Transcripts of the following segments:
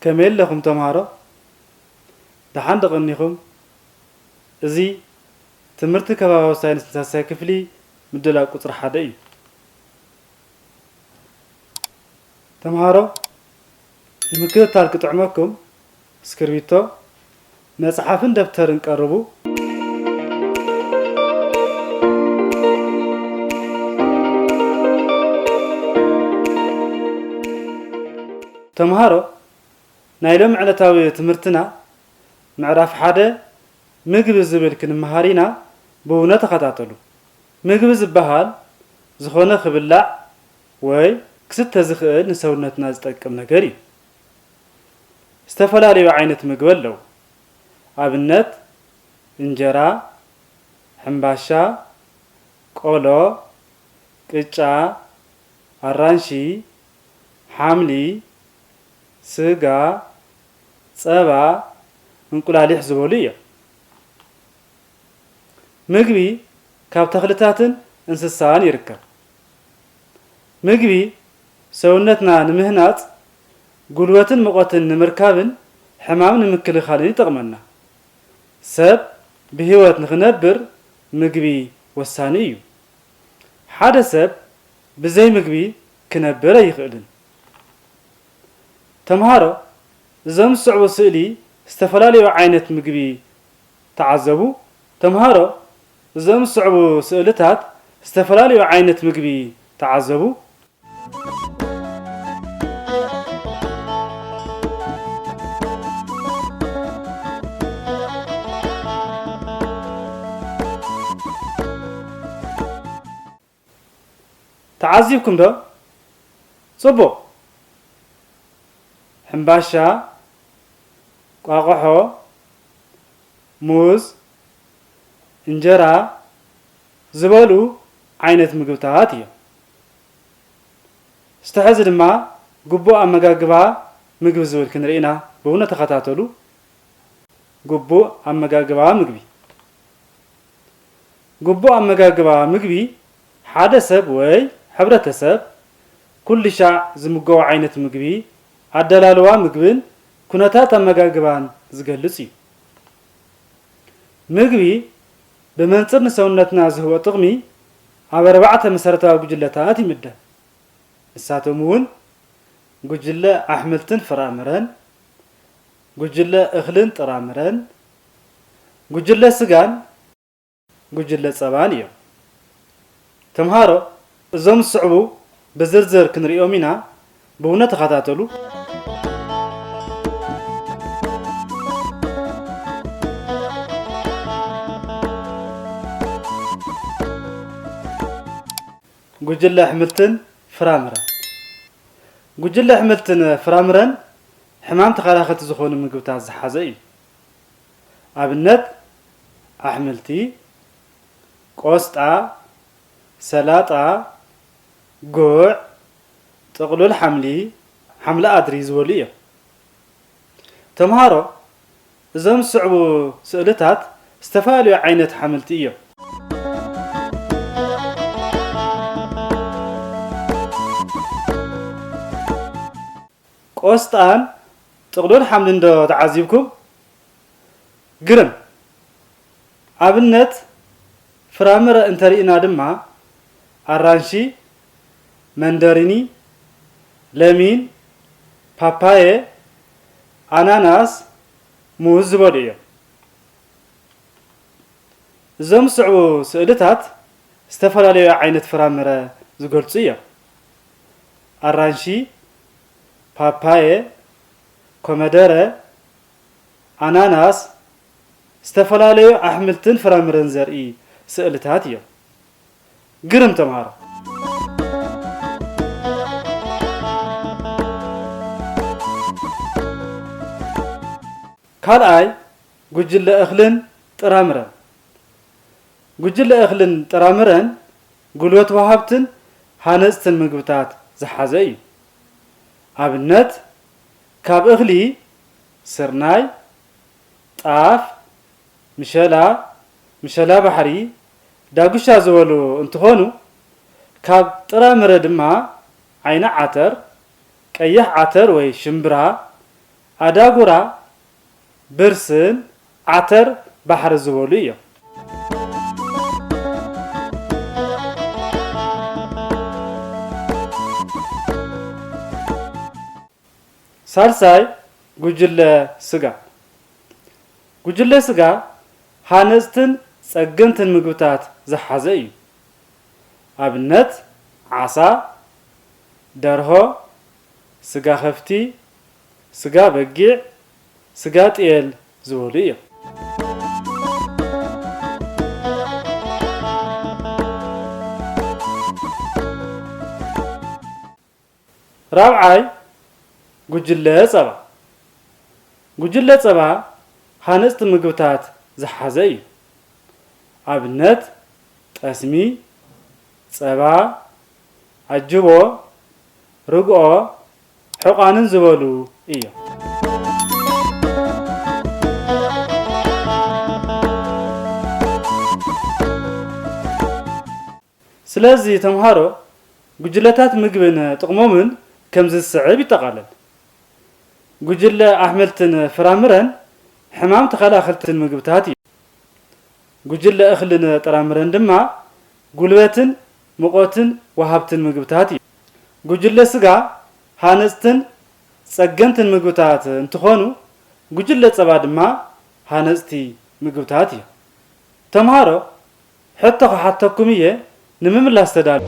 ከመይ ኣለኹም ተምሃሮ? ደሓን ዶ ቀኒኹም? እዚ ትምህርቲ ከባብያዊ ሳይንስ ንሳልሳይ ክፍሊ ምድላው ቁጽሪ ሓደ እዩ። ተምሃሮ፣ ንምክትታል ክጥዕመኩም እስክርቢቶ፣ መጽሓፍን ደብተርን ቀርቡ። ተምሃሮ፣ ናይ ሎሚ ዕለታዊ ትምህርትና ምዕራፍ ሓደ ምግቢ ዝብል ክንመሃር ኢና። ብውነ ተኸታተሉ። ምግቢ ዝበሃል ዝኾነ ክብላዕ ወይ ክስተ ዝኽእል ንሰውነትና ዝጠቅም ነገር እዩ። ዝተፈላለዩ ዓይነት ምግቢ ኣለዉ። ኣብነት እንጀራ፣ ሕምባሻ፣ ቆሎ፣ ቅጫ፣ ኣራንሺ፣ ሓምሊ፣ ስጋ፣ ጸባ፣ እንቁላሊሕ ዝበሉ እዮም። ምግቢ ካብ ተኽልታትን እንስሳን ይርከብ። ምግቢ ሰውነትና ንምህናጽ፣ ጉልበትን ሙቐትን ንምርካብን ሕማም ንምክልኻልን ይጠቕመና። ሰብ ብህይወት ንኽነብር ምግቢ ወሳኒ እዩ። ሓደ ሰብ ብዘይ ምግቢ ክነብር ኣይኽእልን። ተምሃሮ፣ እዞም ዝስዕቡ ስእሊ ዝተፈላለዩ ዓይነት ምግቢ ተዓዘቡ። ተምሃሮ፣ እዞም ዝስዕቡ ስእልታት ዝተፈላለዩ ዓይነት ምግቢ ተዓዘቡ። ተዓዚብኩም ዶ? ጽቡቕ። ሕምባሻ፣ ቋቑሖ፣ ሙዝ፣ እንጀራ ዝበሉ ዓይነት ምግብታት እዮም። እስቲ ሕዚ ድማ ግቡእ ኣመጋግባ ምግቢ ዝብል ክንርኢ ኢና። ብውነ ተኸታተሉ። ግቡእ ኣመጋግባ ምግቢ። ግቡእ ኣመጋግባ ምግቢ ሓደ ሰብ ወይ ሕብረተሰብ ኩሉ ሻዕ ዝምገቦ ዓይነት ምግቢ፣ ኣደላልዋ ምግብን ኩነታት ኣመጋግባን ዝገልጽ እዩ። ምግቢ ብመንጽር ንሰውነትና ዝህቦ ጥቕሚ ኣብ ኣርባዕተ መሰረታዊ ጉጅለታት ይምደብ። ንሳቶም እውን ጉጅለ ኣሕምልትን ፍራምረን፣ ጉጅለ እኽልን ጥራምረን፣ ጉጅለ ስጋን ጉጅለ ጸባን እዮም። ተምሃሮ፣ እዞም ዝስዕቡ ብዝርዝር ክንሪኦም ኢና፣ ብውነ ተኸታተሉ። ጉጅለ ኣሕምልትን ፍራምረን። ጉጅለ ኣሕምልትን ፍራምረን ሕማም ተኸላኸልቲ ዝኾኑ ምግብታት ዝሓዘ እዩ። ኣብነት፣ ኣሕምልቲ፣ ቆስጣ፣ ሰላጣ፣ ጉዕ፣ ጥቕሉል ሓምሊ፣ ሓምሊ ኣድሪ ዝበሉ እዮም። ተምሃሮ፣ እዞም ዝስዕቡ ስእልታት ዝተፈላለዩ ዓይነት ሓምልቲ እዮም። ቆስጣን ጥቕሉል ሓምልን ዶ ተዓዚብኩም? ግርም። ኣብነት ፍራምረ እንተሪእና ድማ ኣራንሺ፣ መንደሪኒ፣ ለሚን፣ ፓፓየ፣ ኣናናስ፣ ሙዝ ዝበሉ እዮም። እዞም ዝስዕቡ ስእልታት ዝተፈላለዩ ዓይነት ፍራምረ ዝገልጹ እዮም። ኣራንሺ፣ ፓፓየ፣ ኮመደረ፣ ኣናናስ፣ ዝተፈላለዩ ኣሕምልትን ፍራምረን ዘርኢ ስእልታት እዮም። ግርም ተምሃሮ። ካልኣይ፣ ጉጅለ እኽልን ጥራምረን። ጉጅለ እኽልን ጥራምረን ጉልበት ወሃብትን ሃነፅትን ምግብታት ዝሓዘ እዩ። ኣብነት፣ ካብ እኽሊ ስርናይ፣ ጣፍ፣ ምሸላ፣ ምሸላ ባሕሪ፣ ዳጉሻ ዝበሉ እንትኾኑ፣ ካብ ጥራምረ ድማ ዓይኒ ዓተር፣ ቀይሕ ዓተር ወይ ሽምብራ፣ ኣዳጉራ፣ ብርስን፣ ዓተር፣ ባሕሪ ዝበሉ እዮም። ሳልሳይ፣ ጉጅለ ስጋ። ጉጅለ ስጋ ሃነጽትን ጸገንትን ምግብታት ዝሓዘ እዩ። ኣብነት፣ ዓሳ፣ ደርሆ፣ ስጋ ከፍቲ፣ ስጋ በጊዕ፣ ስጋ ጤል ዝበሉ እዮም። ራብዓይ፣ ጉጅለ ጸባ። ጉጅለ ጸባ ሃነጽቲ ምግብታት ዝሓዘ እዩ። ኣብነት፣ ጠስሚ፣ ጸባ፣ ኣጅቦ፣ ርግኦ፣ ሕቋንን ዝበሉ እዮም። ስለዚ ተምሃሮ፣ ጉጅለታት ምግብን ጥቕሞምን ከምዚ ዝስዕብ ይጠቓለል። ጉጅለ ኣሕምልትን ፍራምረን ሕማም ተኸላኸልትን ምግብታት እዩ። ጉጅለ እኽልን ጥራምረን ድማ ጉልበትን ሙቐትን ወሃብትን ምግብታት እዩ። ጉጅለ ስጋ ሃነጽትን ጸገንትን ምግብታት እንትኾኑ፣ ጉጅለ ጸባ ድማ ሃነጽቲ ምግብታት እዩ። ተምሃሮ፣ ሕቶ ክሓተኩም እየ፣ ንምምላስ ተዳለዉ።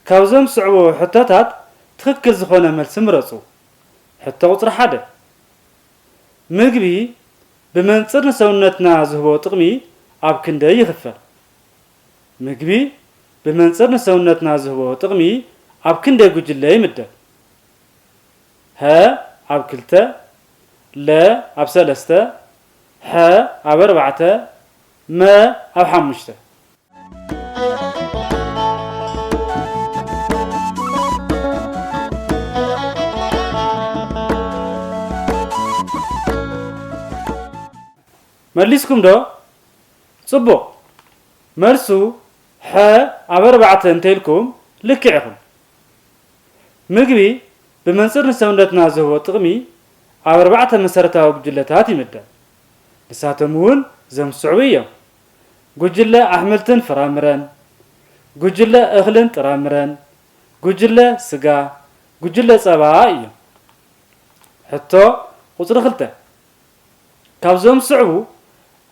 ካብዞም ዝስዕቡ ሕቶታት ትኽክል ዝኾነ መልሲ ምረጹ። ሕቶ ቁጽሪ ሓደ፣ ምግቢ ብመንጽር ንሰውነትና ዝህቦ ጥቕሚ ኣብ ክንደይ ይኽፈል? ምግቢ ብመንጽር ንሰውነትና ዝህቦ ጥቕሚ ኣብ ክንደይ ጉጅለ ይምደብ? ሀ ኣብ ክልተ፣ ለ ኣብ ሰለስተ፣ ሐ ኣብ ኣርባዕተ፣ መ ኣብ ሓሙሽተ። መሊስኩም ዶ? ጽቡቕ። መልሱ ሐ ኣብ ኣርባዕተ እንተኢልኩም ልክዕ ኢኹም። ምግቢ ብመንጽር ንሰውነትና ዝህቦ ጥቕሚ ኣብ ኣርባዕተ መሰረታዊ ጉጅለታት ይምደብ። ንሳቶም እውን እዞም ዝስዕቡ እዮም። ጉጅለ ኣሕምልትን ፍራምረን፣ ጉጅለ እኽልን ጥራምረን፣ ጉጅለ ስጋ፣ ጉጅለ ጸባ እዮም። ሕቶ ቁጽሪ ክልተ። ካብዞም ዝስዕቡ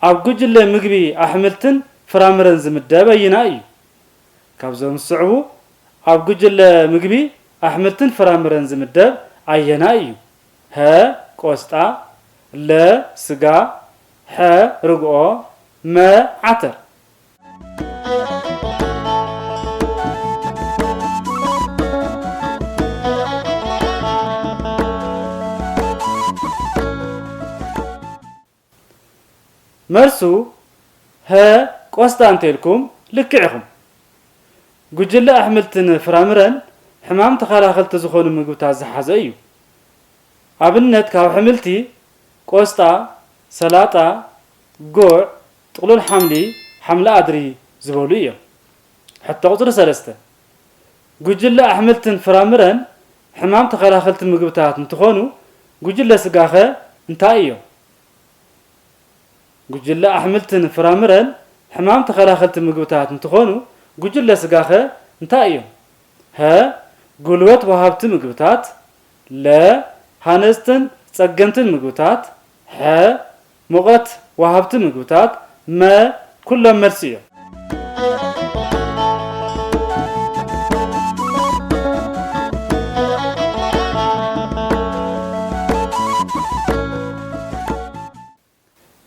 ኣብ ጉጅለ ምግቢ ኣሕምልትን ፍራምረን ዝምደብ ኣየናይ እዩ? ካብዞም ዝስዕቡ ኣብ ጉጅለ ምግቢ ኣሕምልትን ፍራምረን ዝምደብ ኣየናይ እዩ? ሀ ቆስጣ፣ ለ ስጋ፣ ሐ ርግኦ፣ መ ዓተር። መልሱ ሀ ቆስጣ እንተኢልኩም ልክዕ ኢኹም። ጉጅለ ኣሕምልትን ፍራምረን ሕማም ተኸላኸልቲ ዝኾኑ ምግብታት ዝሓዘ እዩ። ኣብነት ካብ ኣሕምልቲ ቆስጣ፣ ሰላጣ፣ ጉዕ፣ ጥቕሉል ሓምሊ፣ ሓምሊ ኣድሪ ዝበሉ እዮም። ሕቶ ቁጽሪ ሰለስተ፣ ጉጅለ ኣሕምልትን ፍራምረን ሕማም ተኸላኸልቲ ምግብታት እንትኾኑ፣ ጉጅለ ስጋኸ እንታይ እዮም? ጉጅለ ኣሕምልትን ፍራምረን ሕማም ተኸላኸልቲ ምግብታት እንትኾኑ፣ ጉጅለ ስጋኸ እንታይ እዮም? ሀ ጉልበት ወሃብቲ ምግብታት፣ ለ ሃነፅትን ፀገንትን ምግብታት፣ ሐ ሙቐት ወሃብቲ ምግብታት፣ መ ኩሎም መልሲ እዮም።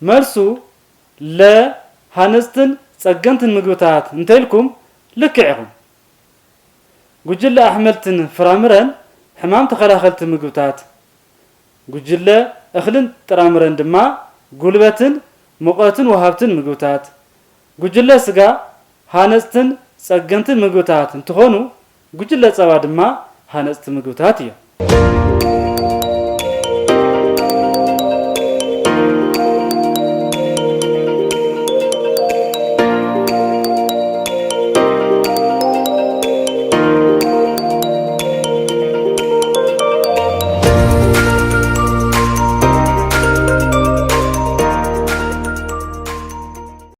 መልሱ ለ ሃነፅትን ፀገንትን ምግብታት እንተኢልኩም ልክዕ ኢኹም። ጉጅለ ኣሕምልትን ፍራምረን ሕማም ተኸላኸልቲ ምግብታት፣ ጉጅለ እኽልን ጥራምረን ድማ ጉልበትን ሙቐትን ወሃብትን ምግብታት፣ ጉጅለ ስጋ ሃነፅትን ጸገንቲ ምግብታት እንትኾኑ፣ ጉጅለ ጸባ ድማ ሃነጽቲ ምግብታት እዮም።